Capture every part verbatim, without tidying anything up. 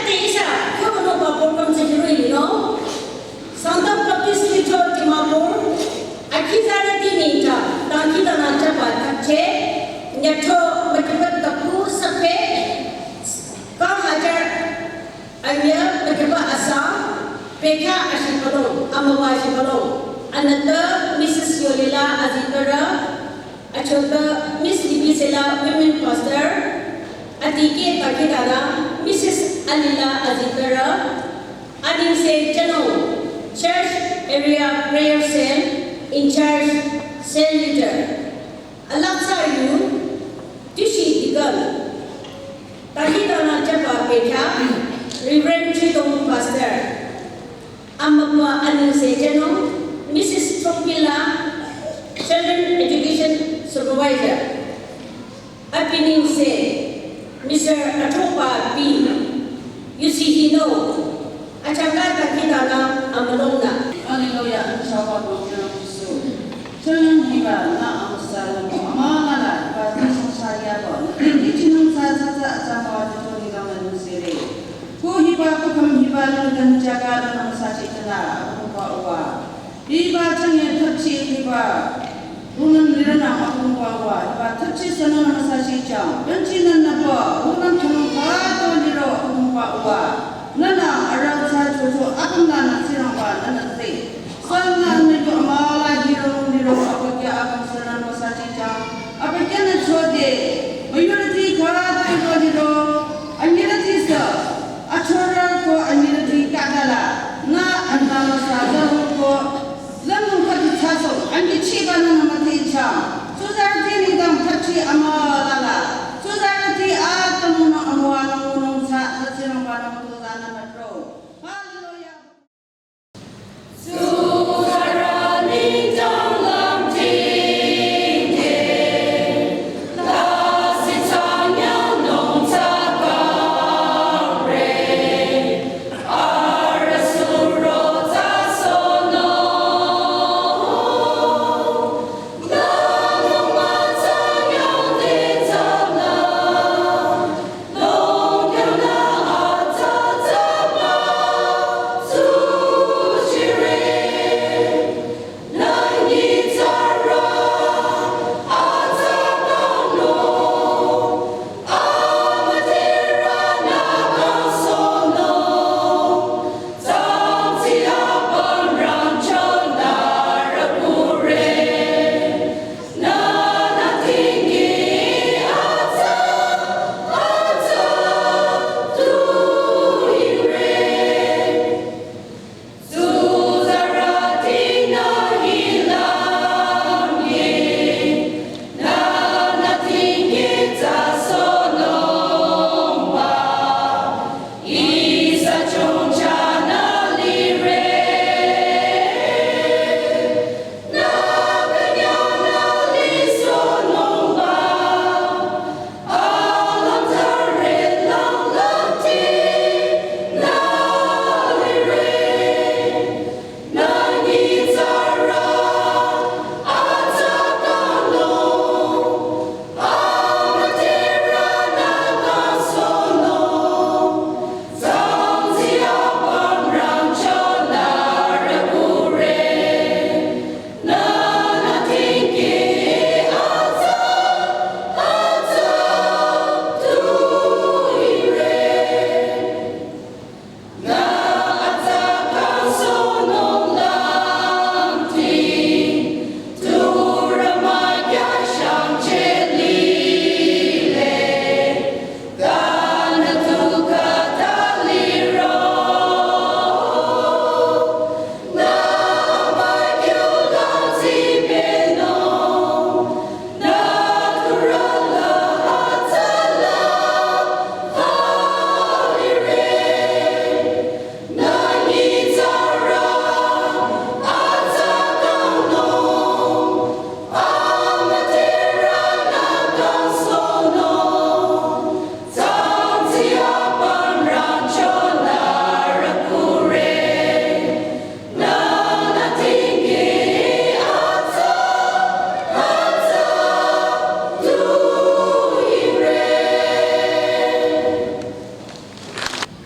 Te ihsa, kyo no ba program se jiro ino. Sangtam Baptist Lithro Dimapur, akhi zara di ninta, tangki tana chapa takche, nyatho matipat tapu sape, kang hajar anya matipat asa, pekha ashipalong, amawa ashipalong, anata Missus Yolila Azipara, achota Miss Libisela Women Pastor, adikeh takitara Missus Alila Azipara, anengse jünung Church Area Prayer Cell in charge, cell leader. Alaksa yu, Tishi Deacon. Takitana chapa pekha, Reverend Chidong Pastor. Amapa anengse jünung Missus Chokpila, Children Education Supervisor. Abi nengse Mister Athroba B, Yusi Hino, achaka takitana amalongna. Hallelujah, achaka takitana Jisu. Chünye hiba nü amüsa nü amüla la, hiba nü sangsa yaba, nü kichinung sa sa sa achaka wa jücho nengdang nü sere. Ko hiba, ko kham hiba nü kang jaka nü amüsa chitana, akhungba uwa. Hiba chünye thapchi hiba, rungnüm liranü akhungba uwa, hiba thapchi sünü nü amüsa chichang, kanchi nü nüba, rungnüm thunung khüto liro akhungba uwa. Nünü arüh thsa chocho apüm nü nü Tsingrangba nünü tsü. Sünü nü yu amüla hiro liro abükyü apüm sünü nü amüsa chichang. Abükyü nü chode, müyurüti khüto liro liro, anyirüti sü, achorü ko anyirüti khütala, nü anü amüsa zarung ko, zanung khüti thsaso, anyi chiba nü nü müti chang. Tsuzarüti nengdang thapchi amüla la, tsuzarüti atümungnung amüwanung ngunung thsa, Tsingrangba nü mütozah nü mütro. Hallelujah.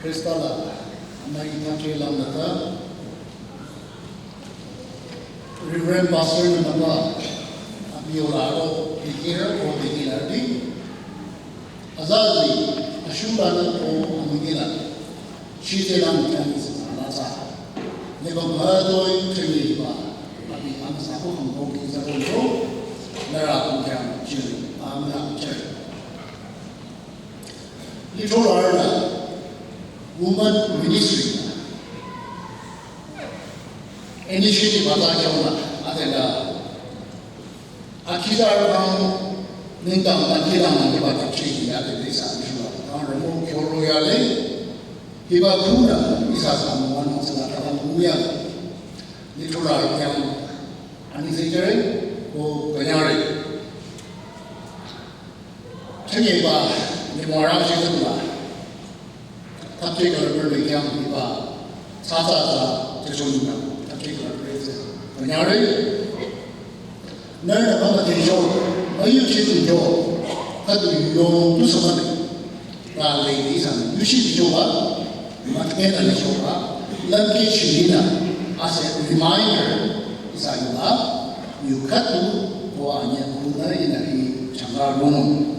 Khrista la amai thakre lam nata Reverend Pastor nü napa abiyo la ro dikira ko dikira di azazi ashura na ko amugila shite lam kani sa la sa ne ba ba do treni ba abi am sa ko ko ki sa ko na ra ko kya chi am na chi Little Arla Woman Ministry Initiative ata kyona atela akizar bang nengdang akilang nang kiba kipchi ya de sa mishwa kang remo kyoro ya le kiba kuna isa sa mo wan sa ta bang kuya Little Arla kyang ani se jare ko kanyare Chanyeba ni mora shi tula. Tapte kala per me kyang ni ba. Sa sa sa te chon na. Tapte kala per se. Kanyare. Na na ba te jo. Ayu shi tu jo. Ka tu yo tu sa ma. Ra le ni sa. Yu shi tu jo ba. Matmena ni jo ba. Lam ke shi ni na. As a reminder. Isa yu ba. Yu katu ko anya kuna ina hi changa rono.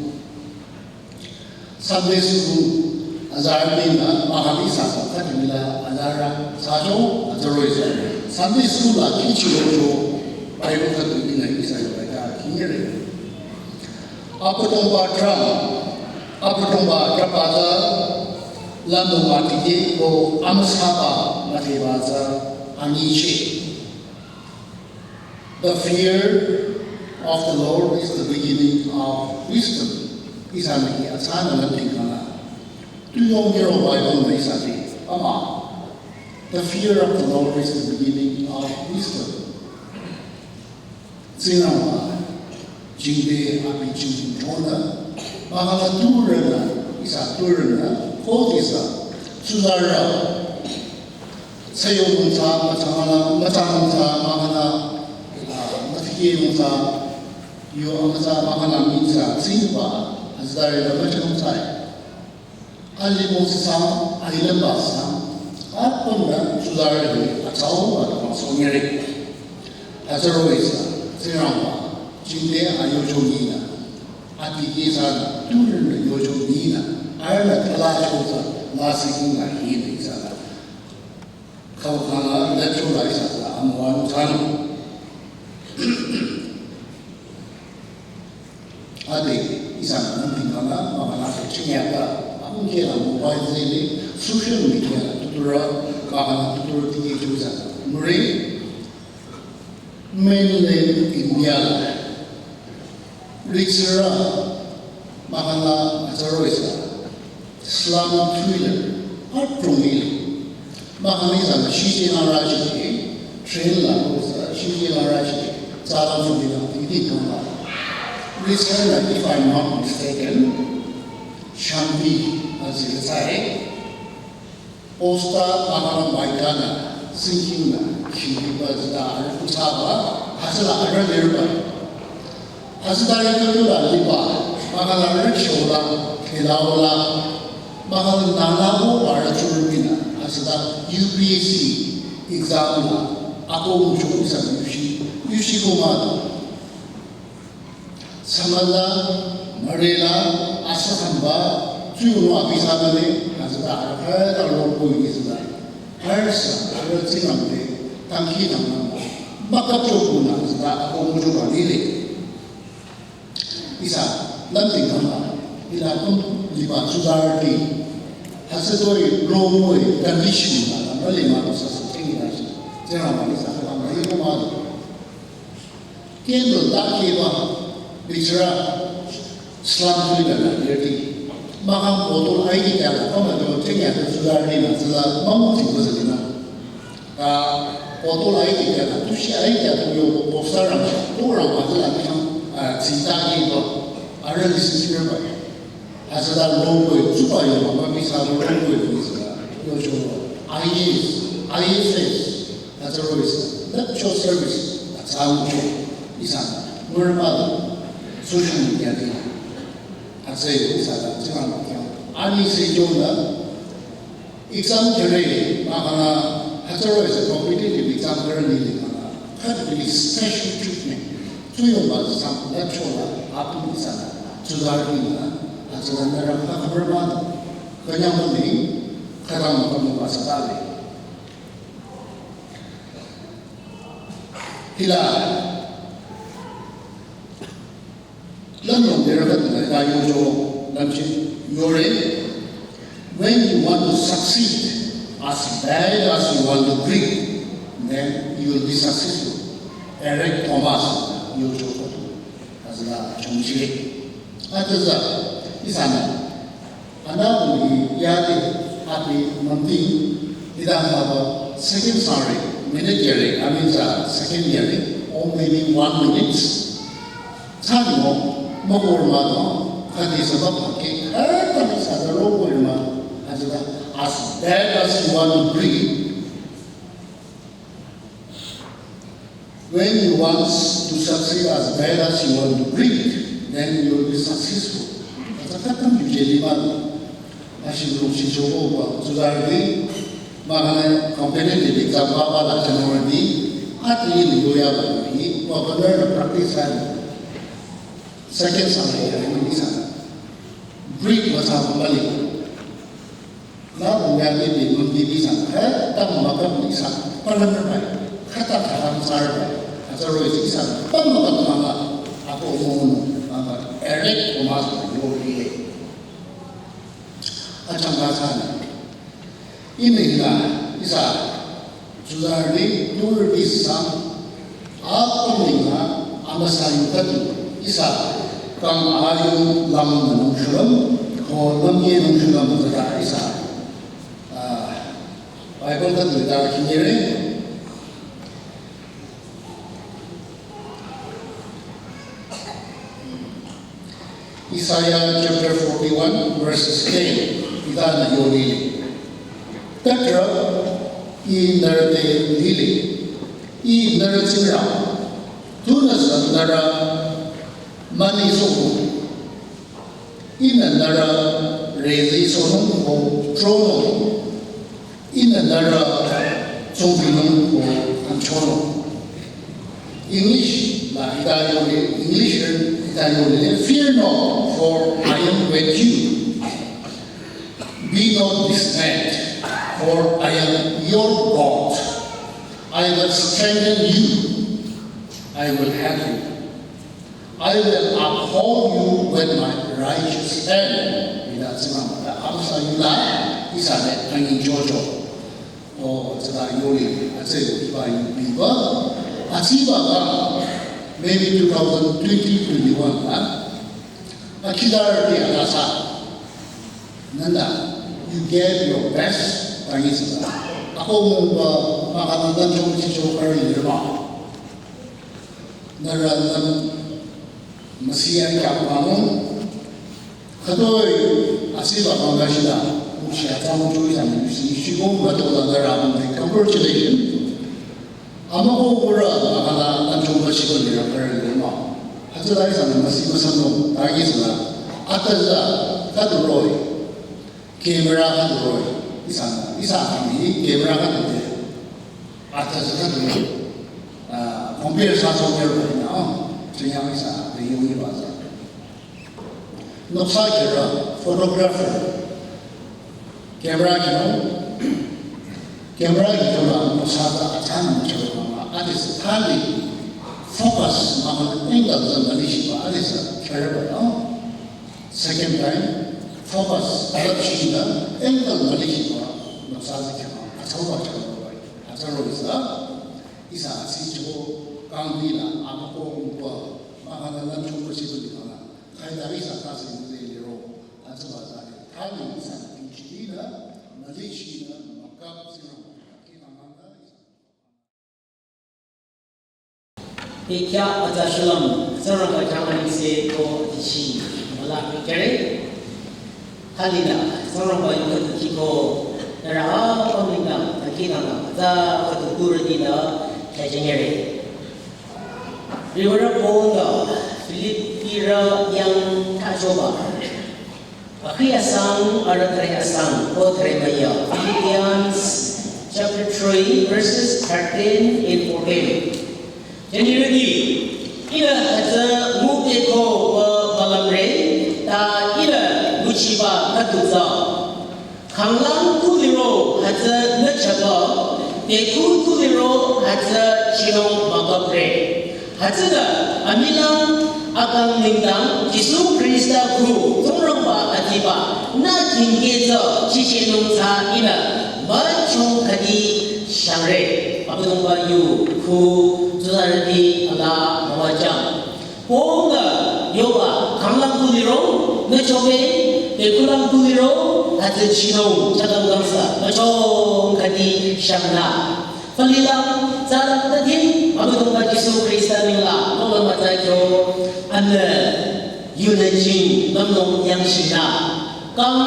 Sunday school azar ni na mahali sa sa katu ni la azara sa jo azaro isa. Sunday school la kichi lo jo Bible katu ni na isa yu ba ya kinyere. Apatong ba tra. Apatong ba tra ba za. Lando ma tike ko amasaba ma te ba za. Anyi che. The fear of the Lord is the beginning of wisdom. Isa na ki atsana la tingkana. Tu yong kiro Bible na isa ti. Ama. The fear of the Lord is the beginning of wisdom. Tsingrangba jingte abi jingtona mahana turena isa turena kotisa suzara sayo mungta matangana matangta mahana matike mungta yo amata mahana mingsa tsingba azare da matangta Alimong sang, ailamba sang, apümla suzarüti atsau atama sonyere. Azaro isa, Tsingrangba, jingte ayocho nina, ati isa, tunrünü yocho nina, arla tala chosa, lasi kinga hina isa. Kau kala, lecture la isa, amuan tano. Ade, isa nang tingkana, mama nasa chinyaka, akung kela mobile zele, social media, tutura, mama tutura tiki juza. Muri, mainland India, Ritsura, mama na azaro isa. Slam thriller, atrongile. Mahani zan shiji na raji ke, train la ko sa, shiji na raji ke, zala fumi na, titi kamba. Return na, if I'm not mistaken, Shanti azil sai. Posta mahana maikana, sinking na, shiji ba zita, ara kutaba, hasala ara lerba. Azitari tutula liba, mahana rickshaw la, thela la, mahana nana ko para churmina, azita U P S C exam la, ako mucho isa yushi, yushi ko ma. Samala, marela, asa hamba, tuyo no abi samale, azita ara kaya ta lo ko izita. Harsa, ara tsinamte, tangki namna, maka chokuna, azita ako mucho ba nile. Isa, lam tingkang ba, ila pun liba suzarüti. Hasa toi, rongoi, condition ba, lam bali ma sa sa tingkang ba. Tsera ma isa, lam bali ko ma. Kendo ta ke ba, bichara, slam tui ba na yerti. Mahang botol aiki kya la, kama do tingya to suzarüti na, sila, mamu tingko sa dina. Ka poto la ike kya na, tushi a ike kya tu yo ko posa rang, ko rang ma zela ni kang, a, tsinta ni ko, a re ni sisi re ba. A zela long ko, tsuba yo ma, ma mi sa long ko ni zela, yo jo, I A S, I F S, a zela ro isa, lecture service, a zela jo, isa, normal, social media ni, a zela isa, zela ma kya, ani se jo na, Exam kere, mahkhang hütsüro is a competitive exam kere lile mahkhang. Khüdu special treatment. Tsuyongba sam la chola, apüm ihsanü. Tsuzarü nü, hütsüla nührü khakhabar mah. Künyang mah ni, khütang mah mah ba sa le. Hila. Lümlong dera khüdu la yocho lümchi yore. When you want to succeed as bad as you want to greed, then you will be successful. Eric Thomas yocho khüdu. Hütsüla chongchi. Hütsüla ihsanü. Ana uli yade abi mümti ida haba second sorry, minute yare, I mean the second yare, or maybe one minute. Tsani mo, mo orma do, khadi sabab ke, khadi sabab ro orma, hütsüla, as bad as you want to be, when you want to succeed as bad as you want to be, then you will be successful. Hütsüta tam yuje liba. Ashi group shi chobo ba, tsuzarü di, mahkhang competitive exam ba ba la chanor di, ati ni yoya ba ni, ba ba learn practice ha. Second sang ya ni sa. Greed ba sa ba li. Na bu ya ni bi mun di bi sa. He, tam ba ka ni sa. Pa la na ba. Khata khata sa ba. Hütsüro ihsa. Pa ma ba ma ba. Ako mo no. Ma ba. Eric Thomas yo ye. Achangka san. Inila ihsa tsuzarü turü ihsa apüm nila amüsa yu khüdu ihsa kang ayung lam nung shulüm ko lam ye nung shulüm zata ihsa, ah, Bible khüdu ta kinyere. Isaiah chapter forty-one, verses ten. Ida na yo lile. Tatra, Ih nührü te lile. Ih nührü Tsingrang. Tunüsü nührü mani sohko. Ihnü nührü rezi sohnung ko tronung. Ihnü nührü tsungpinung ko anchonung. English la ita yole, English ita yole, "Fear not, for I am with you. Be not dismayed, for I am your God. I will strengthen you. I will help you. I will uphold you with my righteous hand." Ida Tsingrangba amüsa yula, ihsa le angin chocho. O, tsüta yole, atse iba yu biba. Atsiba ba, maybe two thousand twenty, twenty-one la. Akidar di alasa. Nanda, you gave your best, tangi tsüta. Ako mungba, mahkhang nanda chong chicho kari yirma. Nührü nü Messiah kya panung. Khütoi, asiba pangashida, uchi atang chui sang yusi, shigong bato la nührü mung, congratulations. Amako kura, mahkhang nü chong ba shigong nührü kare lema. Hütsüla ihsa nü masi masam nung, tagi sila. Ataza, khüdu roh-i. Camera khüdu roh-i. Ihsa, ihsa kami, camera khüdu de. Ataza khüdu roh-i. Ah, compare sa so roh-i na, oh. Chinyang ihsa, de yong iba sa. Noksa kera, photographer. Camera kino. Camera kino la noksa ta atan kino la. Ati sa tali focus mahkhang angle zan mali shiba. Ati sa kera ba, no? Second time, focus alap shiba, angle mali shiba. Noksa ta kino. Atsa ba kino ba. Atsa roh-i sa. Ihsa si cho kangdi la amako umpa. Mahkhang nü chong ba shiba ni kala. Khaida ihsa ta si mze liro, atsaba zale, tali ihsa na tinchili na, malichi na, makap sino, kinamanda ihsa. Ikya atsa shalom, Tsingrangba khyang anise ko atichi, mala mikere. Halina, Tsingrangba yu khüdu kiko, nührü apüm nengdang, akinanga, atsa khüdu kurüti na, khyajingere. Riwara Paul-nü Philippirü yang tachoba. Akhi asang, arüh thre asang, ko thre maya. Philippi verses thirteen and fourteen. Jenirüdi, ihnü hütsü müpehko wa balamre, ta ihnü nguchiba khüdu tsü. Khanglang tu liro hütsü nü chaba, teku tu liro hütsü chinung mükapre. Hütsünü amilang akang nengdang Jisu Khrista khu Tsingrangba adiba nü tingkeh tsü chichinung tsü ihnü müchong khüdi shangre. Abüdongba yu khu tsuzarüti ala müwajang. Pongnü yoba khanglang tu liro nü chobe, tekulang tu liro hütsü chinung chakang gangsa müchong khüdi shangna. Falilang, tsalang tadin, Abüdongba Jisu Khrista ningla, nola matsa kyo, anü, yunü jing, lümlong yangshina. Kang,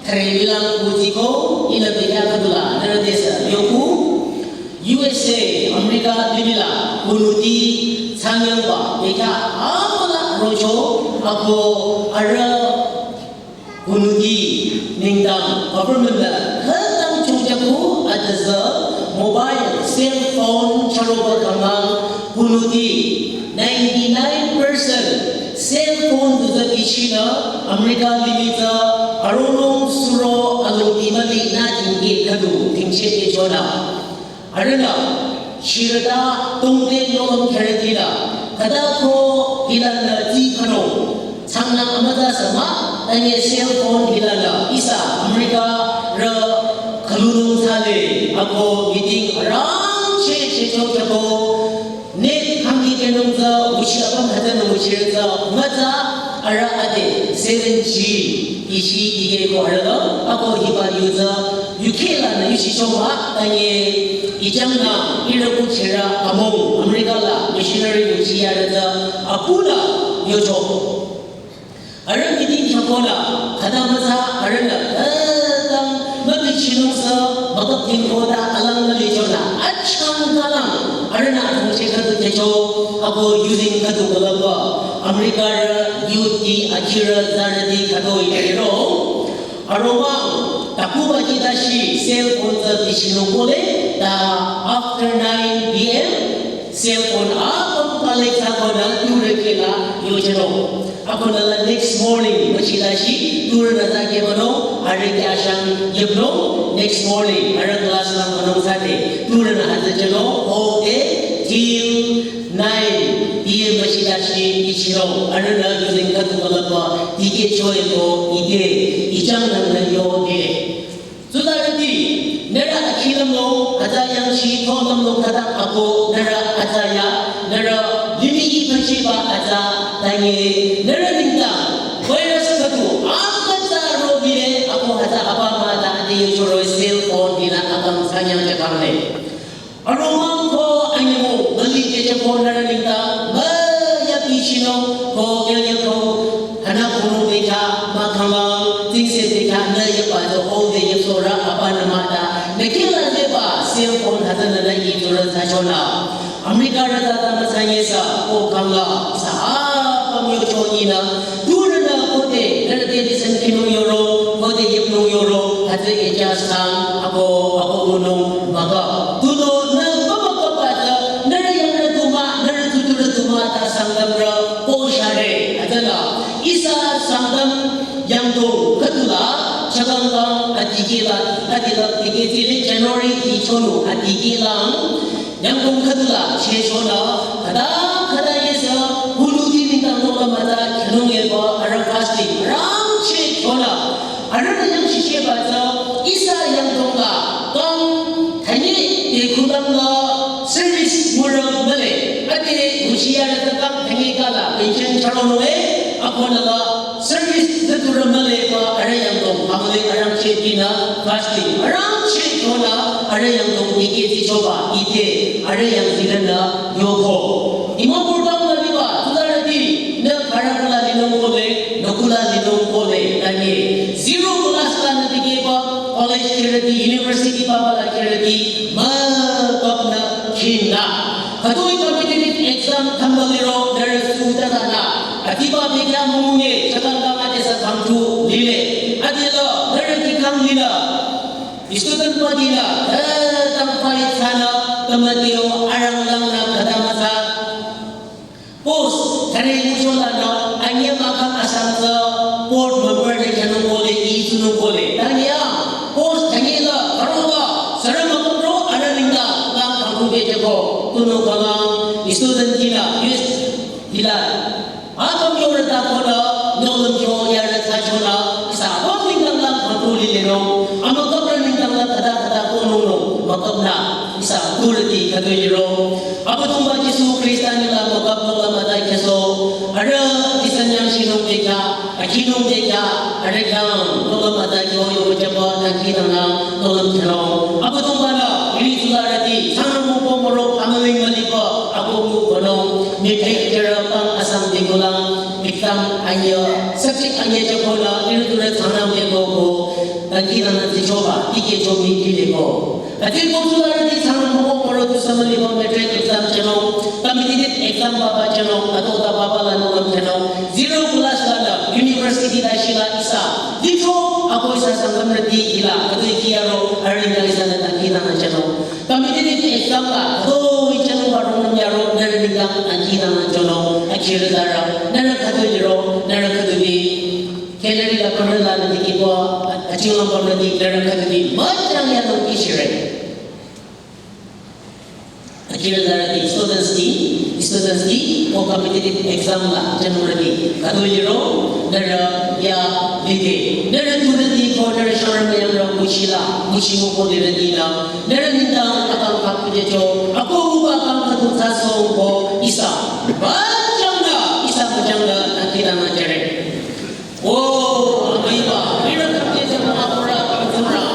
thre bilang kutiko, ihnü bekya khüdula, nührü tesü, yoku, U S A, America, limihla, kunuti, tsanyangba, bekya, amüla, rocho, ako, arüh, kunuti nengdang government-nü khütang chungchaku adüzü mobile cell phone chüroba kanglang kunuti ninety-nine percent cell phone du tsü bichinü America limih tsü aronung suro alongdi müli nü tingkeh khüdu tingcheh kechonü. Arühnü, shirüta tongte nohlüm kherütinü, khüta ko hilanü ti khano, tsangnang amüta sü mah, tange cell phone hilanü, ihsa America rü khülunung thsale, ako meeting arangcheh chehcho khyako, net khangdi kenung tsü, uchi apüm hütsünü uchi tsü, mütsa, arüh ade, seven G, ishi ige ko arüh, ako hiba yu tsü, yukheh lanü yuchi chongba, tange, Ichangnü, ihrü kuchirü amung, America la missionary yuchiyarü tsü apunü yocho. Arüh meeting khyakona, khüta mütsa arühnü, eh, tang, mübichinung sü, bakap tingkoda alang mülichonü, achang kalang, arühnü atungche khüdu khecho, ako using khüdu kalamba, America rü, youth ti, achirü, zarüti, khüdu ikero. Aromang, takuba kitashi, cell phone tsü bichinung kole, ta after nine P M, cell phone apüm collect thsakonü, turü kela, yojeno. Akonü la next morning, machitashi, turünü za kebano, arüh kyashang yebno, next morning, arüh class lang manung sate, turünü hütsü jeno, whole day, till nine P M machitashi, ichiro, arühnü using khüdu kalamba, tikeh choeko, ite, ichangnangnü yo, dile. Tsuzarüti, nührü akhi lümlong, atsa yangchi, to lümlong khüta ako, nührü atsa ya, nührü limih ipachiba atsa, tange, nührü nengdang, virus khüdu, amütsa ro bile, ako hütsü apa mah ta ade yuchoro cell phone dinü akang sanyang jakangle. Aromang ko anyimo, müli kechako nührü nengdang, müya bichinung, ko yanyako, hana kono bekha, makamang, tingse bekha, nü yaba tsü, whole day yepsorü, apa nü mah ta, nü kila leba, cell phone hütsünü nü itsurü thsachonü. America rü tata mütsanyesa, ko kangla, sa apüm yocho inü, turünü kote, nührü te disen kinung yoro, kote yepnung yoro, hütsü eja sang, ako, ako unung, maka. Tudo, nü, mama kapa tsü, nührü yangnü tuma, nührü tuturü tuma, ta Sangtamrü, po share, hütsüla. Ihsa Sangtam yangdong khüdula, chakangkang, adikehla, adila, dikeh tile January ichonu, adikehlang, yangdong khüdula, chehchonü, khüta, khüta yesa, huluti nengdang nola mütsa, khenung eba, arüh fasting, rangchehchonü, arühnü yangchichehba tsü, ihsa yangdongla, kang, thanye, te khudangla, service mürang mühle, ade, nguchiyarü tsü kang, thanye kala, pension charonung e, akonüla, service tsü turü mühleba, arüh yangdong, family arangcheh dinü, fasting, arangchehchonü, arüh yangdong, ikeh tichoba, ite, arüh yangdong dinü, yoko. Imapur bang müliba, tsuzarüti, nü kharakula linung kole, nü kula linung kole, tange. Zero class la nü dikehba, college kherüti, university papa la kherüti, mükapnü khingnü. Khütoi competitive exam thamba liro, nührü sutanü. Adiba bekya münge, chakangkang adesü khangtu lile. Adila, nührü kikang lila. Student body la, eh, tang fight Kamateo arang lang na khata masa. Post, thare ngucho la na, anya maka asang sa, board member ne chanung kole, i tunung kole. Tanya, post, thanye la, karo la, sara makam ro, ara ringa, lang kangku be jako, tunung kama, student kila, youth kila. Akam yo rata kona, nolum yo ya rata chona, isa, kong ringa lang kangku lile no, ama kapra ringa la, kata kata kono no, makam na. Isa turüti khütoi liro. Abüdongba Jisu Khrista nila mokap mokap mata kyaso. Arüh ihsa nyang shinung bekya, akinung bekya, arüh yang mokap mata kyo yo jaba tangki tanga mokap kyanung. Abüdongba la, iri tularüti, thangna mokap morok, amüling malipa, ako mu konung, matric jara pang asam dikolang, exam anya, subject anya jakola, iri tura thangna mokap ko, tangki tanga tichoba, tike chomi tileko. Ati popularity thang mo oro tu samali mo matric exam chano, competitive exam baba chano, ato ta baba la no chano, zero class la na, university la shila isa, dito, ako isa sangam rati ila, ato iki yaro, arin na isa na taki na chano. Competitive exam la, ato ichano baro yaro, nari nang aki na chano, akira dara, nara katu yaro, nara katu bi. Kelari la pamela na dikiko, aching la pamela di, nara katu bi, machang yaro kishire. Akira dara di students di, students di, o competitive exam la, January di. Kadu yiro, nara ya lide. Nara student di ko, nara shara mayang ra muchila, muchi mo ko dira di na. Nara nita akang kap je jo, ako uba akang katu taso ko isa. Bajang na, isa bajang na, akira na jare. O, amaiba, mira kamke jama akora kamtura.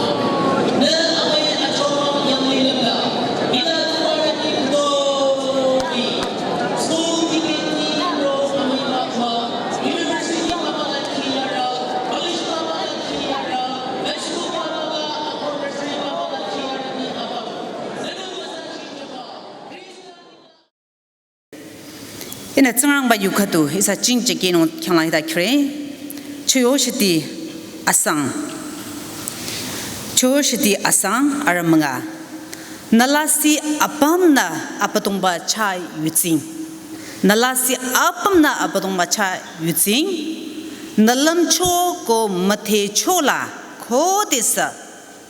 Ne amai achoma yang ni lamda. Ila tuara ni kudo bi. School ticket ni ro amaiba kwa. University papa la kiyara. College papa la kiyara. High school papa la ako nursery papa la kiyara ni apa. Nenu masa chijaba. Krista ni Ina Tsingrangba yu khüdu, isa jingjekinung khyanglang hita khire. Choyo shiti asang. Choyo shiti asang aramanga. Nalasi apamna Abüdongba cha yutsing. Nalasi apamna Abüdongba cha yutsing. Nalamcho ko müthecho la khodesü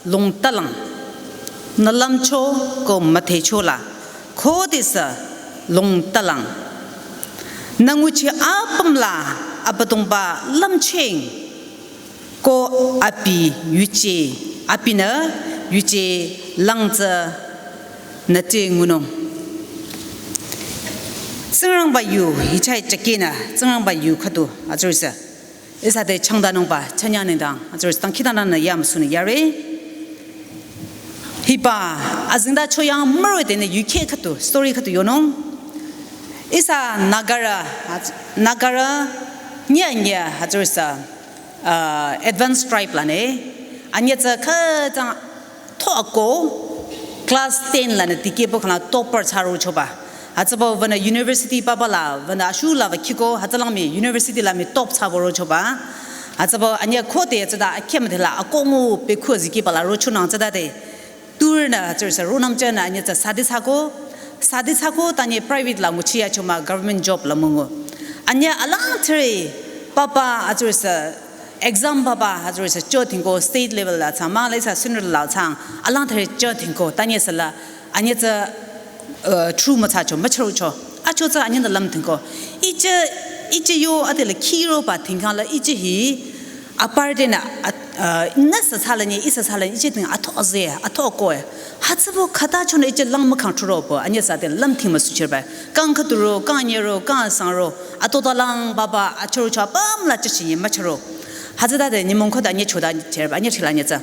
longtalang. Nalamcho ko müthecho la khodesü longtalang. Nanguchi apüm la Abüdongba lümcheng ko abi yuje, abinü yuje langtsü nüte ngunung. Tsingrangba yu hichai chakina, Tsingrangba yu khüdu atsürüsü. Isa te changdanungba, chanya nengdang, atsürü tangkhidangnang na yam suni yare. Hiba, azingda choyang mürü te ne yuke khüdu, story khüdu yonung. Isa Nagara, Nagara, nya nya, atsürü sa, uh, advanced tribe la ne. Anya tsa khütang Tho ako class ten la ne dikehpü khangla topper thsaro choba. Hütsüba wünü university papa la, wünü ashu la wü khiko, hütsülang mi university la mi top thsabo ro choba. Hütsüba anya khode hütsüta akhya müdhela ako ngu pekhu zikehba la ro chonang hütsüta de. Tur nü hütsürü sa ronam chah nü anya tsü sadi thsako, sadi thsako tanye private la nguchi ya choma government job la müngu. Anya alang thre papa hütsürü sa exam papa hütsürü sa cho thingko state level la thsang, mah la isa central la thsang, alang thre cho thingko, tanye sala, anya tsü, uh, true müthsacho, müchürocho. Acho tsü anya nü lüm thingko. Iche, iche yo ate la khiro ba thingkang la iche hi, aparte na, at-, uh, nü sa thsala nye, isa thsala nye, iche thing atho aze, atho koe. Hütsübo khüta chonü iche lang mükhang chürobo, anya tsü ate lüm thing müsuchirba. Kang khüturo, kang nyero, kang sangro, ato talang papa, achürocho apüm la chachi nye, müchüro. Hütsüta de nyümong khode anya choda cherba, anya chila anya tsü.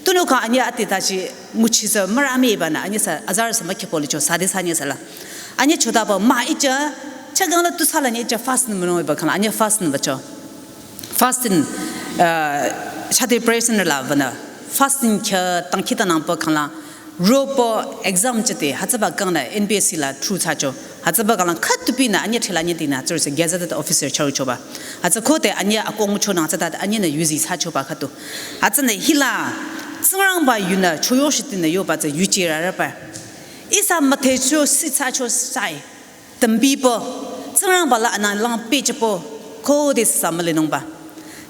Tunüo kha anya ati tashi nguchi sa mürü amüiba nü anya sa azarü sa mükhe policho sadi sa anya sala. Anya chodaba mah icha, chagangla tu sala anya icha fasting münung iba khangla anya fasting bacho. Fasting, uh, chate prayer center la wünü. Fasting kya tangkhitanangba khangla. Ropo exam chate, hütsüba kang nü N P S C la through thsacho. Hütsüba kang la khütupi nü anya thila anya dina, tsürü sa gazetted officer charo choba. Hütsü khode anya akong chonang hütsüta anya nü yuzi thsachoba khütu. Hütsünü hila, Tsingrangba yunü choyo shitinü yoba tsü yuchi raraba. Ihsa müthehcho sitsacho sai. Tümbipo. Tsingrangba la anang lang pehchehpo. Khodesü mülinungba.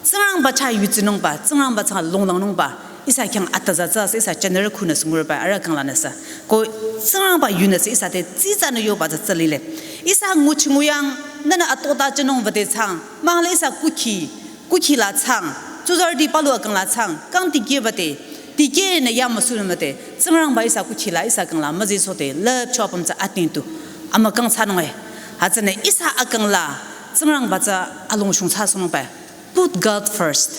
Tsingrangba chah yutsinungba. Tsingrangba chah longlangnungba. Ihsa khyang atazatsasü ihsa general khunü sungurba. Arüh kanglanüsü. Ko Tsingrangba yunüsü ihsa te tsitsanü yoba tsü lile. Ihsa nguchi nguyang. Nünü atota chenung vade tsang. Mahle ihsa kukhi. Kukhi la tsang, tsuzarüti palu akang la tsang, kang tikeh bate, tikeh nü ya müsünü müte, Tsingrangba ihsa kukhi la ihsa kang la müzi sote, lüpcho apüm tsü ating tu, amükang tsünung e. Hütsünü ihsa akang la, Tsingrangba tsü alongshung tsü sünung bai. Put God first.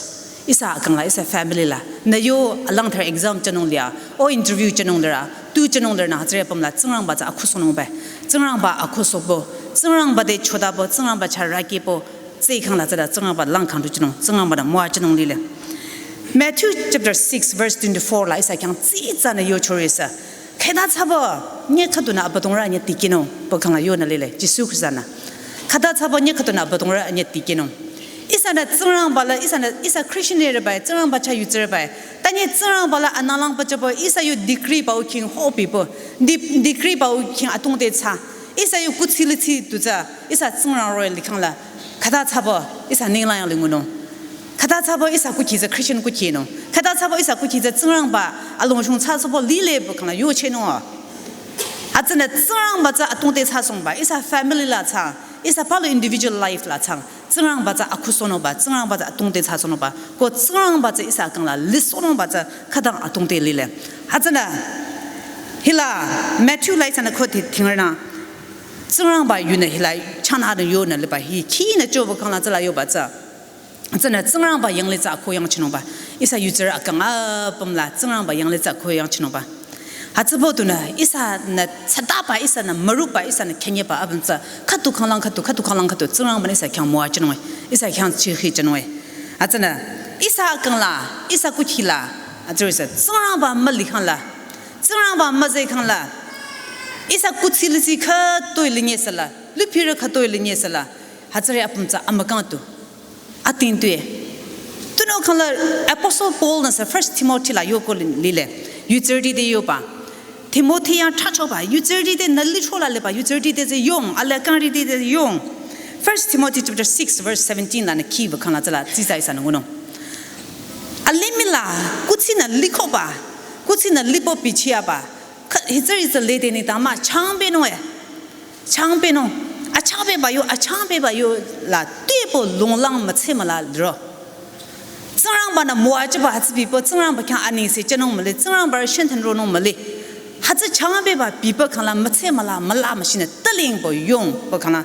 Ihsa akang la, ihsa family la. Nü yo alang thar exam chenung lia, o interview chenung lira, tu chenung lira nü hütsüri apüm la, Tsingrangba tsü akhu sünung bai. Tsingrangba akhu sobo, Tsingrangba te chodabo, Tsingrangba chah rakibo, Tsü khang la tsüda Tsingrangba lang khang tu chinung, Tsingrangba da mwa chinung lile. Matthew chapter six verse twenty-four la ihsa khyang tsitsanü yochori sü. Khüta thsaba, nye khüdunü abüdongrü nye tikinung, pü khang la yonü lile, Jisu Khrista nü. Khüta thsaba nye khüdunü abüdongrü nye tikinung. Ihsanü Tsingrangba la, ihsanü, ihsa Christian nü rübai, Tsingrangba chah yutsü rübai. Tanye Tsingrangba la anang lang pachabo, ihsa yo degree ba u king hopi bo, di-, degree ba u king atungte tsü. Ihsa yo kuthsi litsi tu tsü, ihsa Tsingrang roh likhang la. Khüta thsaba ihsa ninglang yang lingunung. Khüta thsaba ihsa kukhi tsü Christian kukhi nung. Khüta thsaba ihsa kukhi tsü Tsingrangba alongshung tsü sobo lile pü khang la yochehnung. Hütsünü Tsingrangba tsü atungte tsü songba, ihsa family la tsü, ihsa palu individual life la tsü, Tsingrangba tsü akhu sünungba, Tsingrangba tsü atungte tsü sünungba, ko Tsingrangba tsü ihsa kang la lisünungba tsü khütang atungte lile. Hütsünü, hila, Matthew la ihsanü khode tingrünü, Tsingrangba yunü hila chanü yonü liba hi khinü chobo khang la tsüla yoba tsü. Tsünü Tsingrangba yanglih tsü akhu yangchinungba. Ihsa yutsürü akang apüm la Tsingrangba yanglih tsü akhu yangchinungba. Hütsübo tunü ihsanü tsataba, ihsanü müruba, ihsanü khenyeba apüm tsü. Khüdu khanglang khüdu, khüdu khanglang khüdu Tsingrangba nü ihsa khyang mwa chinung e. Ihsa khyang chikhi chinung e. Hütsünü ihsa akang la, ihsa kukhi la. Hütsüri sü Tsingrangba müli khang la. Tsingrangba müzeh khang la. Ihsa kuthsi litsi khütoi linye sü la. Lüpirü khütoi linye sü la. Hütsüri apüm tsü amükang tu. Ating tue. Tunüo khang la Apostle Paul nü sü First Timothy la yoko li-, lile. Yutsürüti te yoba. Timothy yang thrachoba. Yutsürüti te nü licho la liba. Yutsürüti te tsü yong. Ale kangrüti te yong. First Timothy chapter six verse seventeen la nü kiba khang la tsüla. Tsitsa ihsanü ngunung. Alimih la. Kuthsi nü likhoba. Kuthsi nü libo bichiaba. Kha-, hütsüri tsü lede nengdang mah changbenung e. Changbenung. Achangbe ba yo, achangbe ba yo la tübo longlang mütse müla liro. Tsingrangba nü mwa chiba hütsü bibo, Tsingrangba khyang anengse chinung müli, Tsingrangba shinten ronung müli. Hütsü changbe ba bibo khang la mütse müla, müla müshinü tüling bo yong bo khang la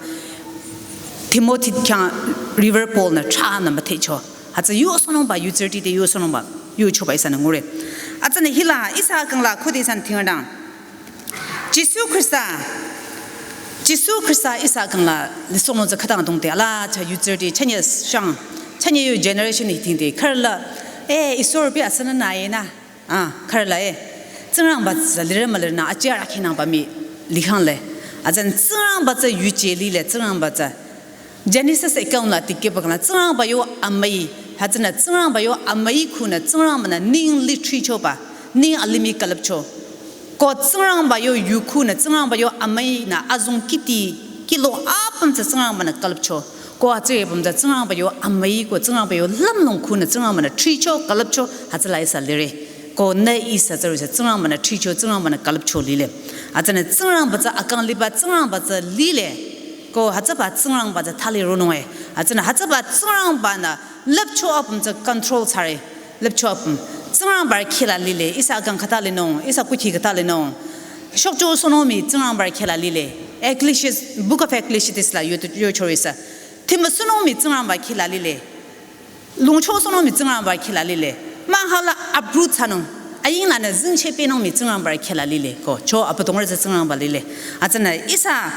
Timothy khyang river Paul nü thranü müthecho. Hütsü yosünungba, yutsürüti te yosünungba, yochoba ihsanü ngure. Hütsünü hila, ihsa kang la khode ihsanü tingrünang. Jisu Khrista, Jisu Khrista ihsa kang la lisonung tsü khütang dongte ala cha yutsürüti chanye shang, chanye yo generation hi tingte khürü la, eh, isor bi asana na ye na, ah, khürü la eh, Tsingrangba tsü lirü mülirü nü achia rakhinangba mii likhang le, hütsünü Tsingrangba tsü yuje lile, Tsingrangba tsü Genesis account la tikehba khang la Tsingrangba yo amüi, hütsünü Tsingrangba yo amüi khunü Tsingrangba nü ning litrichoba, ning alimih külüpcho. Ko Tsingrangba yo yu khunü Tsingrangba yo amüi nü azong kiti kilo apüm tsü Tsingrangba nü külüpcho. Ko hütsüri apüm tsü Tsingrangba yo amüi ko Tsingrangba yo lümlong khunü Tsingrangba nü tricho külüpcho hütsüla ihsa lire. Ko nü ihsa tsürü sü Tsingrangba nü tricho, Tsingrangba nü külüpcho lile. Hütsünü Tsingrangba tsü akang liba Tsingrangba tsü lile. Ko hütsüba Tsingrangba tsü thali ronung e. Hütsünü hütsüba Tsingrangba nü lüpcho apüm tsü control thsare. Lüpcho apüm. Tsingrangba khila lile. Ihsa akang khüta linung. Ihsa kukhi khüta linung. Shokcho sonomi Tsingrangba khila lile. Ecclesiastes, Book of Ecclesiastes la yo, yochori sü. Thimba sonomi Tsingrangba khila lile. Longcho sonomi Tsingrangba khila lile. Mahala uproot thsanung. Aying lanü zingcheh penungmi Tsingrangba khila lile. Ko cho abüdongrü tsü Tsingrangba lile. Hütsünü ihsa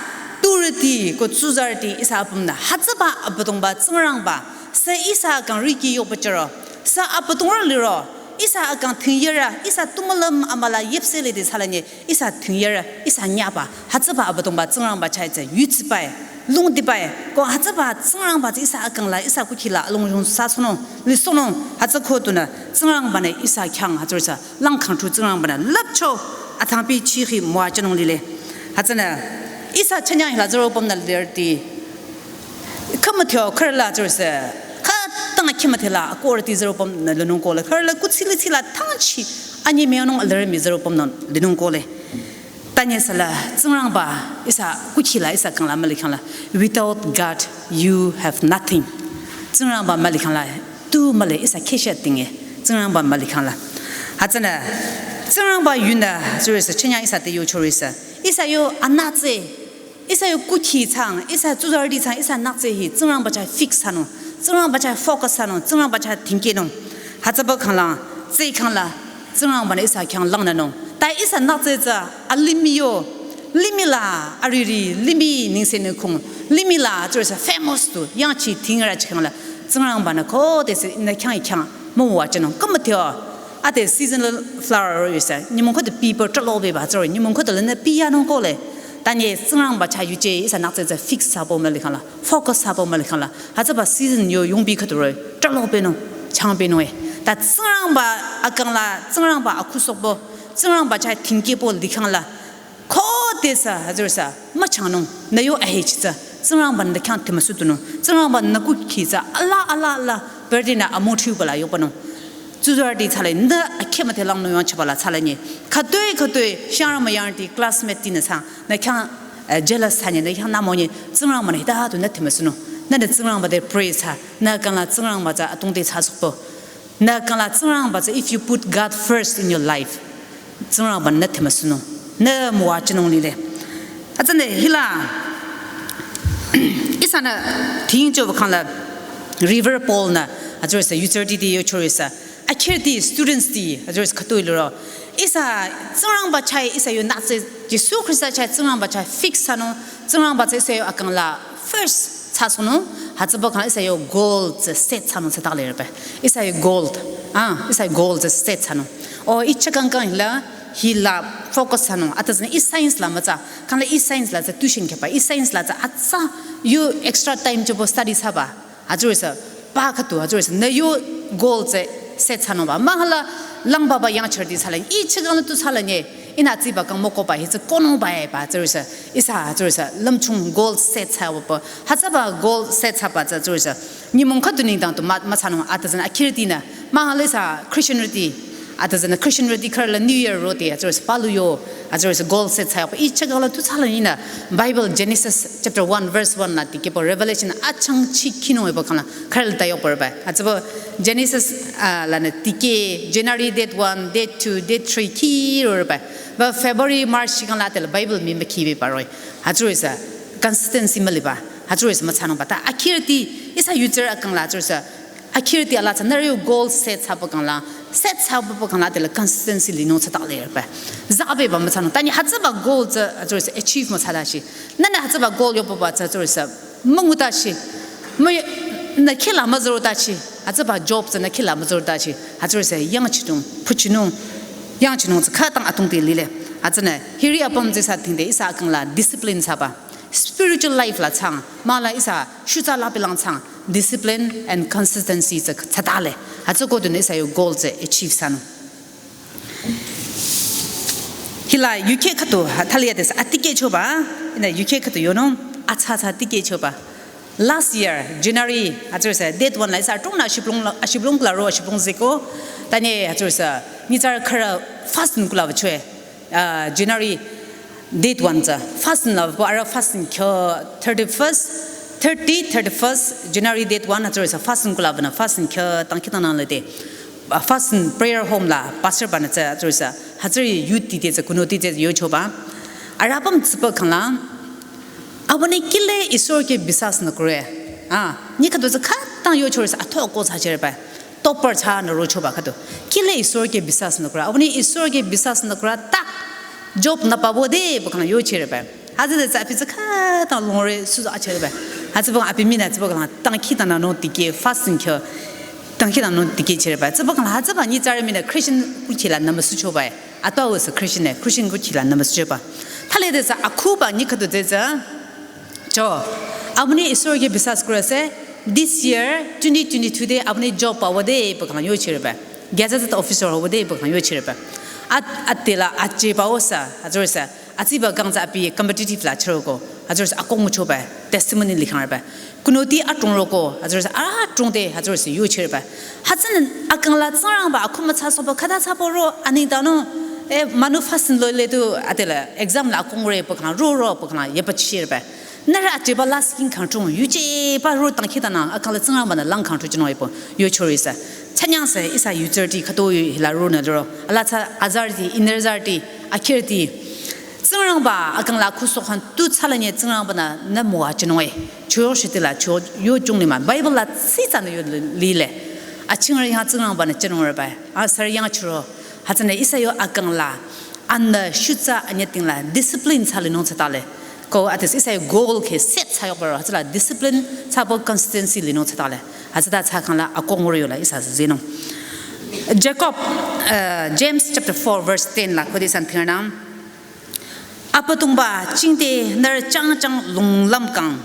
turüti ko tsuzarüti ihsa apümnü hütsüba abüdongba Tsingrangba. Sü ihsa kang riki yoba chüro. Sü abüdongrü liro. Ihsa akang thingyerü. Ihsa tumülüm amüla yepsele de salanye. Ihsa thingyerü, ihsa nyaba, hütsüba abüdongba Tsingrangba chah tsü yutsibai, lungdibai, ko hütsüba Tsingrangba tsü ihsa akang la, ihsa kukhi la, alongyong sa sono, li sono, hütsü ko tunü, Tsingrangba nü ihsa khyang hütsü sa, lang khang tu Tsingrangba nü, lüpcho, Atangpi chihi mwa chanung lile. Hatsana, ihsa chanyang hila zero pom na lerti. Khamathyo kharla zero se. Khatang khimathela akorti zero pom na lenung kole. Kharla kutsili tsila tangchi. Anyi meonung alermi zero pom na lenung kole. Tanye sala, Tsingrangba, ihsa kuchila, ihsa kangla malikangla. Without God, you have nothing. Tsingrangba malikangla, tu male, ihsa kesha tinge. Tsingrangba malikangla. Hatsana, Tsingrangba yuna, zero se, chanya ihsa te yo chori sa. Ihsa yo anatse, ihsa yo kuchi tsang, ihsa tsuzardi tsang, ihsa natse hi, Tsingrangba cha fix sano, Tsingrangba cha focus sano, Tsingrangba cha thinke no. Hatsaba kangla, tse kangla, Tsingrangba na ihsa kyang lang na no. Ta ihsa natse tsa, alimi yo, limi la, ariri, limi ningse ne kung, limi la, zero se famous tu, yang chi tingra chi kangla, Tsingrangba na ko te se, na kyang kyang, mo wa chano, kamatyo, Ate seasonal flower ro yuse. Nyimong khode people tralo be ba zero. Nyimong khode lene piya nong kole. Tanye Tsingrangba cha yuje ihsa nakse ze fix sabo malikangla. Focus sabo malikangla. Hatsaba season yo yongbi khode ro. Tralo be nong. Chang be nong e. Ta Tsingrangba akangla. Tsingrangba akhusokbo. Tsingrangba cha tingkebo likangla. Khodesü, hazürsa, machangnung, nayo ahechitsa, Tsingrangba nda khyang timasu tunung, Tsingrangba nda kukhi tsa, ala, ala, ala, burden na amothiu bala yopanung. Tsuzardi tsale, nda akhemate lang nuyang chabala tsale nye. Khatoi, khatoi, shangra mayang di classmate di na sang, na khyang, eh, jealous tsanye, na khyang namo nye, Tsingrangba na hita tu na timasunung. Na na Tsingrangba de praise ha, na kangla Tsingrangba tsa atungde tsa sukpo. Na kangla Tsingrangba tsa, if you put God first in your life, Tsingrangba na themasunung, na mwa chinung lile. Atsane hila, ihsa na ting jo kangla Reverend Paul na, azure sa, youth thirty di yo chori sa, akhir di students di, azure sa, khatoi luro. Ihsa Tsingrangba chai, ihsa yo natse, Jisu Krista chai, Tsingrangba chai fix sano, Tsingrangba tsa ihsa yo akangla first tsa sono, hatsüba kang ihsa yo goal tsa set sano tsa takle repe. Ihsa yo goal, ah, ihsa yo goal tsa set sano. O, icha kang kang hila, hila focus sano. Atazan i science la matsa, kang la i science la tsa tuition kepa, i science la tsa atsa yo extra time chobo study saba. Azure sa, pa khatu, azure sa, na yo goal tsa set sano ba. Mahala lang baba yang chardi sala, icha kang la tu sala nye, ina tsi ba kang moko ba, hi tsa kono ba e ba, azure sa. Ihsa, azure sa, lamchung goal set sa wapa. Hatsaba goal set sa ba, azure sa. Nyimong khatu ningdang tu ma, ma sano, atazan akhir di na. Mahala sa Christian riti, atazan Christian riti kharla New Year roti, azure sa, palu yo, azure sa, goal set sa wapa. Icha kang la tu sala ina. Bible Genesis chapter one verse one na tikepo Revelation achang chi kino ebo kang la. Kharla tayo porba. Hatsüba Genesis, ah, la na tike January date one, date two, date three ki rorba. Ba February, March kang la tel Bible mi maki be paroi. Azure sa consistency maliba. Azure sa machanung bata. Akhir di ihsa user akang la azure sa. Akhir di ala tsa na yo goal set sabo kang la. Set sabo kang la tel consistency lino tsa takle ba. Zabe ba machanung. Tani hatsüba goal tsa azure sa achieve machada shi. Na na hatsüba goal yo ba tsa azure sa. Manguta shi. Mo na khila mazoro ta shi. Hatsüba job tsa na khila mazoro ta shi. Azure sa yang chitung, puchinung. Yang chinung tsa khatang atung di lile. Atsane, hiri apam tsa sa ting de ihsa akang la discipline saba. Spiritual life la tsang, mala ihsa shuta la bilang tsang, discipline and consistency tsa, tsa dale. Atsa ko dun ihsa yo goal tsa achieve sano. Hila U K khatu, ha, thalia des, atike choba, ina U K khatu yono, atsa atsa tike choba. Last year, January, azure sa, date one la ihsa, tungna ashiblong la, ashiblong kla ro, ashiblong zeko, tanye, azure sa, nitsar khara fasting kula chwe. Ah, January date one tsa fasting la ko ara fasting kyo thirty-first, thirty, thirty-first January date one azure sa fasting kula bana fasting kyo tangkita nang le de. Ah, fasting prayer home la pastor bana tsa azure sa hazari youth ti de tsa kuno ti de yo choba. Arabam tsipa kang la. Abone kile Isor ke bisas na kure. Ah, ni khatu tsa khatang yo chori sa atho ko sa chere ba. Topper cha na ro choba khatu. Kile Isor ke bisas na kura. Abone Isor ke bisas na kura tak job na pabo de ba kang yo chere ba. Hazi de tsa pizza khatang longre su a chere ba. Hazi ba api mina tsa ba kang tang khita na no tike fasting kyo. Tang khita no tike chere ba. Tsa ba kang hazi ba ni tsare mina Christian kuchila na masu choba. Atwa was a Christian, eh, Christian kuchila na masu choba. Thale de tsa akhu ba ni khatu de tsa. Cho, abone Isor ke bisas kura se, this year, twenty twenty-two de abone job pawa de pekang yo chirebe. Gazetted officer wa de pekang yo chirebe. At, atela acheba osa, hütsürüsa, atsiba kangsa abi competitive la chüroko, hütsürüsa akong choba, testimony likhang raba. Kunoti atrong roko, hütsürüsa atrong de, hütsürüsa yuchirba. Hütsünan akang la Tsingrangba akuma tsa soba khüta tsa poro, ani dano, eh, manu fasten lo le tu, atela exam la akong re pokana, ro ro pokana, yepa chirba. Nührü acheba la skin kangchung, yucheba ro tangkhitanang, akang la Tsingrangba nü lang kangchu chino ipo, yuchorisa. Chanyangsa, ihsa yuchirti khato yu hila ro nü ro, ala tsa azarti, inerzarti, akhirti. Tsingrangba, akang la khusokhan tu tsalanye Tsingrangba nü, nü moa chinoe. Chuo shitila, chuo yo chunglima. Bible la tsitsa nü yo lile. Achingre yang Tsingrangba nü chinong raba. A sar yang churo. Hütsüne ihsa yo akang la. Anna shutsa anyating la. Discipline tsali nong tsatale. Ko atis ihsa yo goal ke set tsayok baro. Hütsüla discipline tsabo consistency linong tsatale. Hütsüta tsakang la akong wori yo la ihsa zinong. Jacob, uh, James chapter four verse ten la khodi san thirnam. Abüdongba jingte nührü jangjang longlam kang,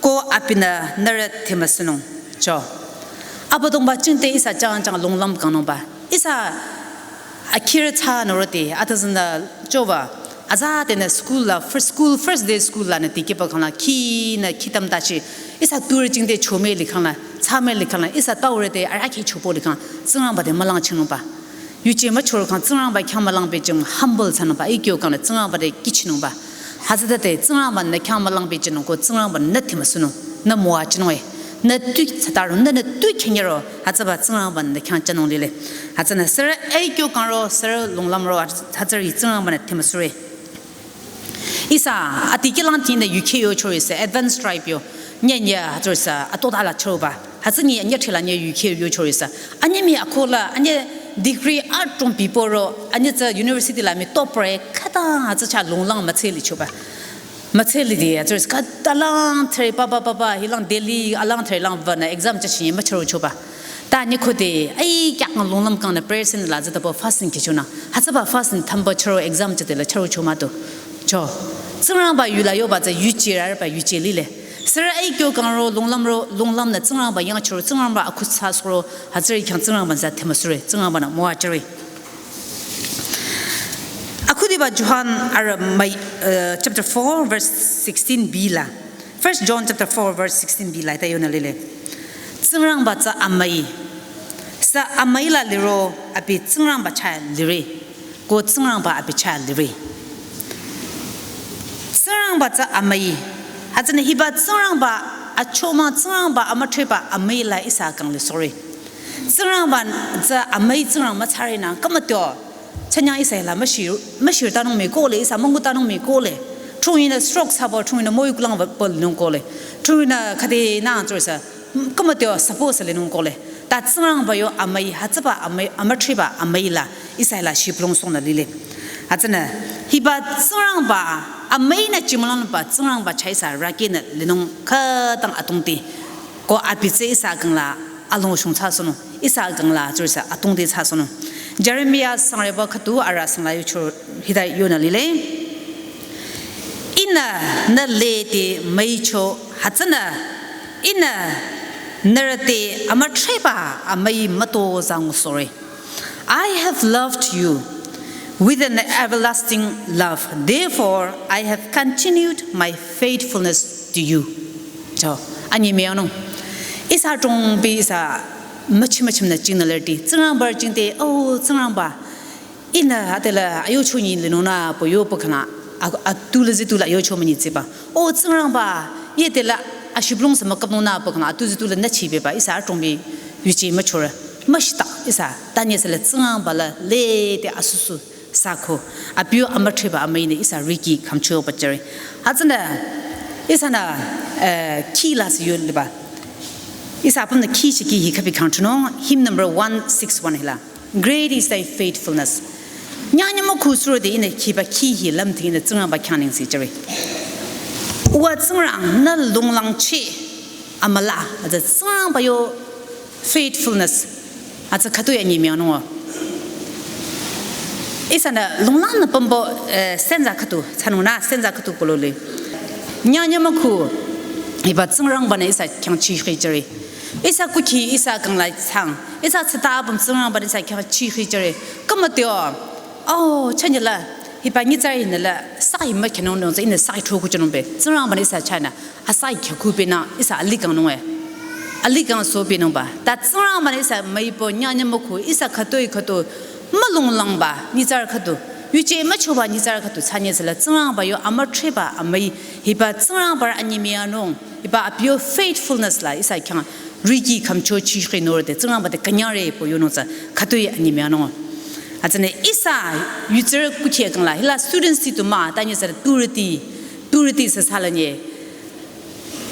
ko abinü nührü thimüsünung. Cho. Abüdongba jingte ihsa jangjang longlam kangnungba. Ihsa akhirü tsa nürote, atazanda choba. Azatenü school la, first school, first day school la nü tikipa khangla, khi nü khitam tachi. Ihsa turü jingte chome likhangla, tsame likhangla, ihsa taurü te araki chopo likhang, Tsingrangba te mülang chingnungba. Yuje müchoro khang Tsingrangba khyang mülang pehjing humble thsanungba, ikyo khang Tsingrangba te kichinungba. Hütsüta te Tsingrangba nü khyang mülang pehjinung ko Tsingrangba nü thimüsünung, nü moa chinung e, nü tui tsataro, nü nü tui khenyero, hütsüba Tsingrangba nü khyang chanung lile. Hütsünü sir ikyo khang ro, sir longlam ro, hütsüri Tsingrangba nü thimüsüre. Ihsa, ati kilang tinda U K yo chorisa, advanced tribe yo. Nye nye, hütsürisa, ato dala choba. Hütsü nye, nye thila nye U K yo chorisa. Anye mi akola, anye degree atrong piporo, anye tsa university la mi topper, khüta, hütsü cha longlang mütseli choba. Mütseli di, hütsürisa, khüta lang thre, pa, pa, pa, pa, hilang Delhi, alang thre lang vana, exam cha shinye, müchoro choba. Ta ni khode, ai, kyak nga longlam kang na prayer center la zata pa fasting kichona. Hütsüba fasting thamba charo exam chate la charo choma to. Cho. Tsingrangba yu la yoba za yuche ra ba yuche lile. Sir ai kyo kang ro, longlam ro, longlam na Tsingrangba yang charo, Tsingrangba akhutsa soro, hütsüri khyang Tsingrangba za thimüsüre, Tsingrangba nü moa chare. Akhudiba Johan ara mai, uh, chapter four, verse sixteen b la. First John chapter four, verse sixteen b la ita yonü lile. Tsingrangba tsü amüi. Sü amüi la liro abi Tsingrangba chah lire. Ko Tsingrangba abi chah lire. Tsingrangba tsü amüi. Hütsünü hiba Tsingrangba achomang Tsingrangba amütreba amüi la ihsa kang le sore. Tsingrangba tsü amüi Tsingrangba tsare nü kamatyo. Chanyang ihsa la müshir, müshir tanung mi kole, ihsa müngu tanung mi kole. Thungi nü stroke sabo, thungi nü moyu kulang ba, ba linung kole. Thungi nü khade nang tsürisa, kamatyo sabo sa linung kole. Ta Tsingrangba yo amüi, hütsüba amüi, amütreba amüi la, ihsa la shiplong song la lile. Hütsünü, hiba Tsingrangba, amüi nü chimlang ba, Tsingrangba chah ihsa raki nü linung khütang atongti. Ko abi tsü ihsa kang la, along shung tsü sono. Ihsa kang la, tsürisa, atongti tsü sono. Jeremiah sangreba khütu ara sangla yucho hita yonü lile. Ihnü nü lede müicho hütsünü. Ihnü nührü te amütreba amüi müto zang sore. I have loved you with an everlasting love. Therefore, I have continued my faithfulness to you. Cho, ani meonung. Ihsa tongbi ihsa müchim müchim nü ching nü lerti. Tsingrangba chingte, oh, Tsingrangba. Ihnü atela ayocho nyi linung nü po yo po khana, a, atu le zitu la ayocho münyi tsiba. Oh, Tsingrangba, ye tela ashiplong sa mükap nung nü po khana, atu zitu la nü chibeba, ihsa tongbi yuche müchora. Müshita, ihsa, tanye sele Tsingrangba la lede asusu. Sako, abiyo amütreba amüi nü ihsa riki kamcho bachare. Hütsünü, ihsa nü, eh, key la si yun liba. Ihsa apüm nü key shiki hi kapi kangchuno, hymn number one six one hila. Great is thy faithfulness. Nyanya mo kusuro de ihnü kiba key hi lam ting ihnü Tsingrangba khyang ning si chare. Uwa Tsingrang nü longlang che amüla, aza Tsingrangba yo faithfulness. Aza khütu ya nyi myanung. Ihsa nü longlang nü pambo, eh, stanza khütu, tsanung nü stanza khütu kolole. Nyanya mo ku, iba Tsingrangba nü ihsa khyang chi khi chare. Ihsa kuki, ihsa kang la tsang. Ihsa tsata apüm Tsingrangba nü ihsa khyang chi khi chare. Kamatyo, Oh, chanyala, hiba nyitsarü hinala, sahi mükhenung nung, ine sahi throku chenung be. Tsingrangba-nü ihsa china, asahi kheku be na, ihsa alikangnung e. Alikang so be nungba. Ta Tsingrangba-nü ihsa müipo, nyanya müku, ihsa khütoi khüto, mülunglangba, nyitsarü khüto. Yuje müchoba nyitsarü khüto, chanye sela, Tsingrangba yo amüthriba, amüi, hiba Tsingrangba anyimianung, hiba abi yo faithfulness la, ihsa khyang, riki khümcho chi khri nor de, Tsingrangba te künyangre po yonung sa, khütoi anyimianung. Hütsüne ihsa yutsarü kuchi akangla, hila students ti tu mah, tanye sa turiti, turiti sa salanye.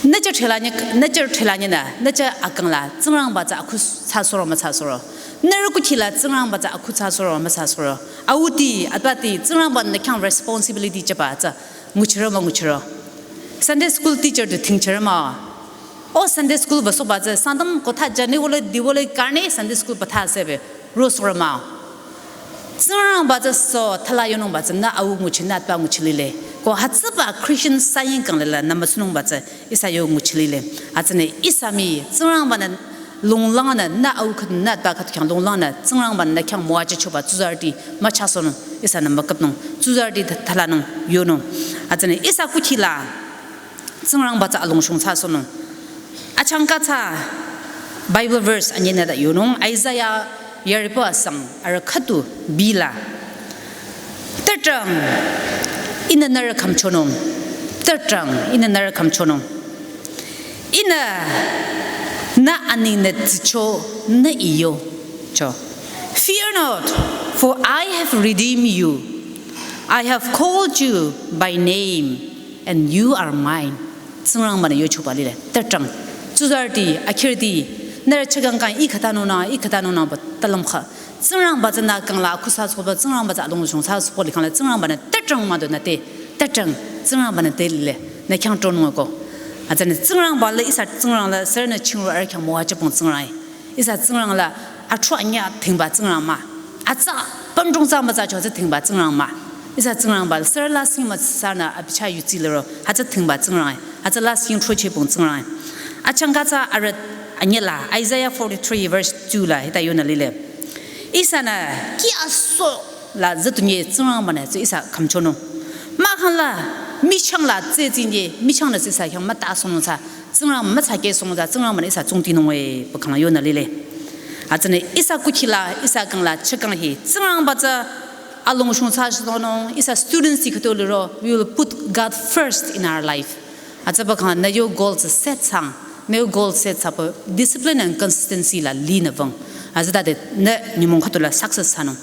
Nücha threlanye, nücha threlanye na, nücha akangla, Tsingrangba tsü akhu thsasoro müthsasoro. Nührü kuchila Tsingrangba tsü akhu thsasoro müthsasoro. Auti, atbati, Tsingrangba-nü khyang responsibility chaba tsü, nguchiro münguchiro. Sunday school teacher tu thingchiro mah. O Sunday school ba soba tsü, Sangtam kotha jani wole, di wole, karne Sunday school patha sebe, rosoro mah. Tsingrangba tsü so, thala yonungba tsü, nü au nguchi, nü atba nguchi lile. Ko hütsüba Christian saying kanglela, nü müsunungba tsü, ihsa yo nguchi lile. Hütsüne ihsa mii, Tsingrangba-nü lunglangnü, nü au khüdu, nü atba khüdu khyang lunglangnü, Tsingrangba-nü khyang müwachichoba, tsuzarüti, müchasonung, ihsanü müküpnung, tsuzarüti tha-, thalanung, yonung. Hütsüne ihsa kuchila, Tsingrangba tsü alungshung thsasonung. Achangka tsü Bible verse anyinü da yonung, Isaiah yaripo asang, arü khüdu bila. Tetrang, ihnü nührü khümchonung. Tetrang, ihnü nührü khümchonung. Ihnü nü aningnü tsicho nü iyo. Cho. Fear not, for I have redeemed you. I have called you by name, and you are mine. Tsingrangba-nü yochoba lile. Tetrang. Tsuzarüti, akhirti, nührü chakang kang, ih khütanungnü, ih khütanungnü ba, talüm kha. Tsingrangba tsü nü kangla, akhu thsasoba, Tsingrangba tsü alungshung thsasoba likangla, Tsingrangba-nü tetrang mah do nü te, tetrang, Tsingrangba-nü te lile, nü khyang tronung ko. Hütsüne Tsingrangba le ihsa Tsingrang le, sürünü chingro arü khyang müwachipong Tsingrang. Ihsa Tsingrang la, athro anya thingba Tsingrang mah. Atsa, pümdrong tsü mütsa cho tsü thingba Tsingrang mah. Ihsa Tsingrangba le, sürü la sing mütsa nü abicha yutsi lero, hütsü thingba Tsingrang. Hütsü la sing throchehpong Tsingrang. Achangka tsü arüh anyila, Isaiah forty-three verse two la, hita yonü lile. Ihsanü, ki aso la zütunye Tsingrangba-nü tsü ihsa khümchonung. Mahkhang la, michang la tsü tsinye, michang la tsü ihsa khyang müta sonung tsü, Tsingrang mütsakeh sonung tsü, Tsingrangba-nü ihsa tsungtinung e, pükhang yonü lile. Hütsüne ihsa kuchila, ihsa kangla, chakang hi, Tsingrangba tsü alungshung thsasonung, ihsa students ti khüto liro, we will put God first in our life. Hütsüba kang nü yo goal tsü set thsang, nü yo goal set thsapü discipline and consistency la linü wüng. Hütsütade nü nyümong khütola success thsanung.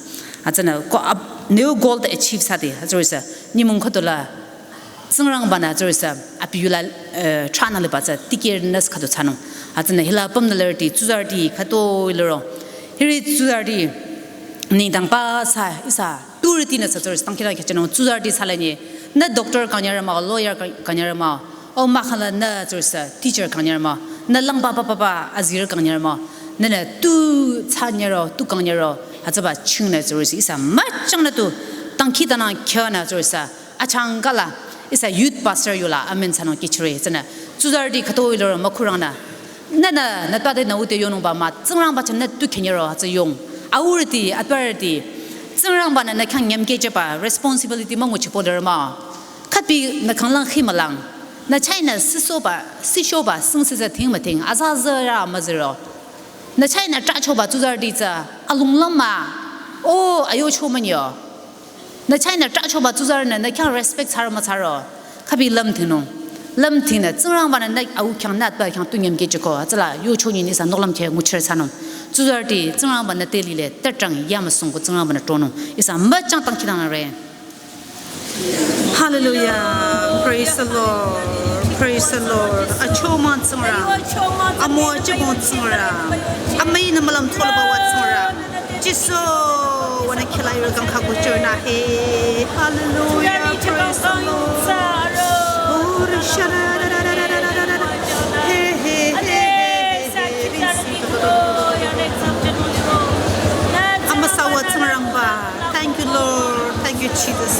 Hütsünü ko ap-, nü yo goal te achieve thsade, hütsürüsü nyümong khütola Tsingrangba-nü hütsürüsü abi yula, eh, thranü liba tsü tikirnü khüto thsanung. Hütsünü hila pümnü lerüti, tsuzarüti khüto liro. Hiri tsuzarüti nengdang ba sa ihsa turütinü sü tsürüsü tangkira khyachanung tsuzarüti salanye. Nü doctor kangnyarü mah, lawyer ka-, kangnyarü mah. O mahkhang la nü tsürüsü teacher kangnyarü mah. Nü langba ba ba ba azirü kangnyarü mah. Nünü tu thsanyaro, tu kangnyaro. Hütsüba chingnü tsürüsü ihsa müchangnü tu tangkitanang khyünü tsürüsü. Achangka la, ihsa youth pastor yola, amen thsanung kichire, tsünü. Tsuzarüti khüto iloro mükhurangnü. Nünü, nü tate nü ute yonungba mah, Tsingrangba chah nü tu khenyero, hütsü yong. Aurüti, atbarüti, Tsingrangba-nü nü khyang nyümkeh chaba, responsibility münguchipo lero mah. Khüpi nü khanglang khi mülang. Nü chahnü sisoba, sishoba, singsi tsü thing müthing, aza zara müziro. Nü chahnü trahchoba tsuzarüti tsü, alunglang mah. O, ayocho münyo. Nü chahnü trahchoba tsuzarünü nü khyang respect thsaro müthsaro. Khüpi lümthingnung. Lümthingnü Tsingrangba-nü nü au khyang nü atba khyang tu nyümkeh chiko. Hütsüla yocho nyi ihsa nohlüm khe nguchire thsanung. Tsuzarüti Tsingrangba-nü te lile, tetrang yamüsung ko Tsingrangba-nü tronung. Ihsa müchang tangkitanang re. Hallelujah. Praise the Lord. Praise the Lord. Achomang Tsingrang. Amüwa chibong Tsingrang. Amüi nü mülüm tholaba wa Tsingrang. Jisu, wünü khila yurü kang khaku chonü he. Hallelujah, praise the Lord. Ori shara ra ra ra ra ra ra ra ra. He, he, he, he, he, he. Amüsa wa Tsingrangba. Thank you, Lord. Thank you, Jesus.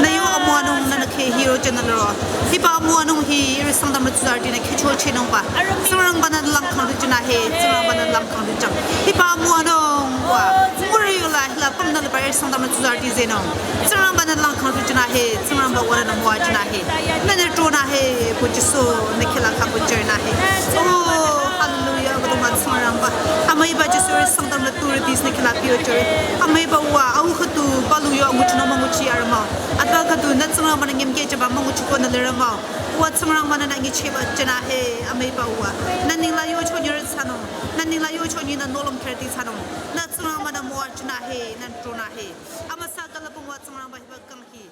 Nü yo amüwanung nünü khe hiro jünü liro. Hiba amüwanung hi ihrü Sangtamrü tsuzarütinü khecho chinungba. Tsingrangba-nü langkhang rijünü he, Tsingrangba-nü langkhang rijang. Hiba amüwanung wa, nguri yola Hila pamnü lüpare Sangtamnü tsuzarüti zenung. Tsingrangba nü lang khang tu jüna he, Tsingrangba wa nü müwa jüna he. Nü nü tronü he, ko Jisu nü khila khang ko jüna he. Oh, hallelujah, ko duma Tsingrangba. Amüiba Jisu re Sangtamnü turüti nü khila piyo jüre. Amüiba wa, au khüdu, palu yo, anguchi nü münguchi arama. Atba khüdu, nü Tsingrangba nü nyemke jüba münguchi ko nü lerama. Wa Tsingrangba nü nü nyicheba jüna he, amüiba wa. Nü ningla yo chonyi re sanung. Nü ningla yo chonyi nü nohlüm kherti sanung. Nü Tsingrangba nü müwa jüna he, nü tronü he. Amüsa kalabung wa Tsingrangba hiba kang hi.